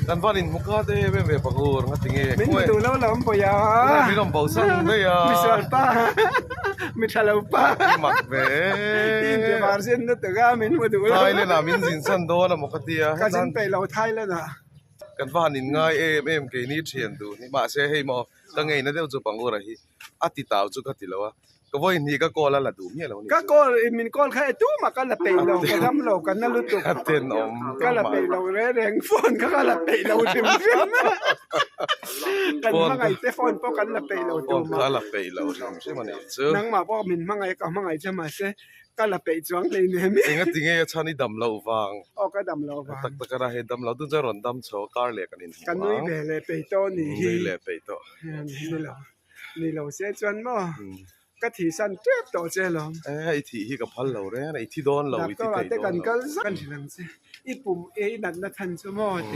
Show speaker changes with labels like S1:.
S1: Kan van inhmu khat em em ve Pangur nga tinge.
S2: Min hmu duh lo lo an pawi a.
S1: Tinge min rawn bo san daih a.
S2: Mi sual pa mi tha lo pa.
S1: I mak ve
S2: e. I var zin lutuk a min hmu duh lo.
S1: Thailand ah min zin san dawn a maw ka tia.
S2: Ka zin peih lo Thailand ah.
S1: Kan va han inngai em em keini thian duh ni mahse hei maw ka ngeina deuh chu Pangura hi a ti tau chu ka ti lo a. Ka vawi hnih ka call a la duh miah lo ni
S2: chu. Ka call min call kha e tumah ka la peih lo ka dam lo ka na lutuk.
S1: Ka tenawm
S2: Ka la peih lo reng reng phone kha ka la peih lo hrim hrim. Kan hmangaih te phone pawh kan la peih lo
S1: tumah. Phone kha la peih lo hrim hrim a nih chu.
S2: Nangmah pawh min hmangaih ka hmangaih che mahse ka la peih chuang hleinem.
S1: Enga tinge a chhan i dam loh vang.
S2: Aw ka dam loh vang.
S1: Tak tak a hei dam lo tun chuan rawn dam chho a kar leh kan inhmu ang.
S2: Ka nui ve leh peih tawh a nih hi.
S1: Nui leh peih tawh.
S2: Ni lo. Ni lo se chuan maw ka thih san tep tawh che alawm.
S1: E i thih hi ka phal lo reng a, i thi dawn lo, i thi
S2: Doctor ah
S1: thei
S2: te
S1: dawn
S2: kan
S1: lo.
S2: kal zak. Kan hrilh ang che, i pum ei natna than chu maw ti.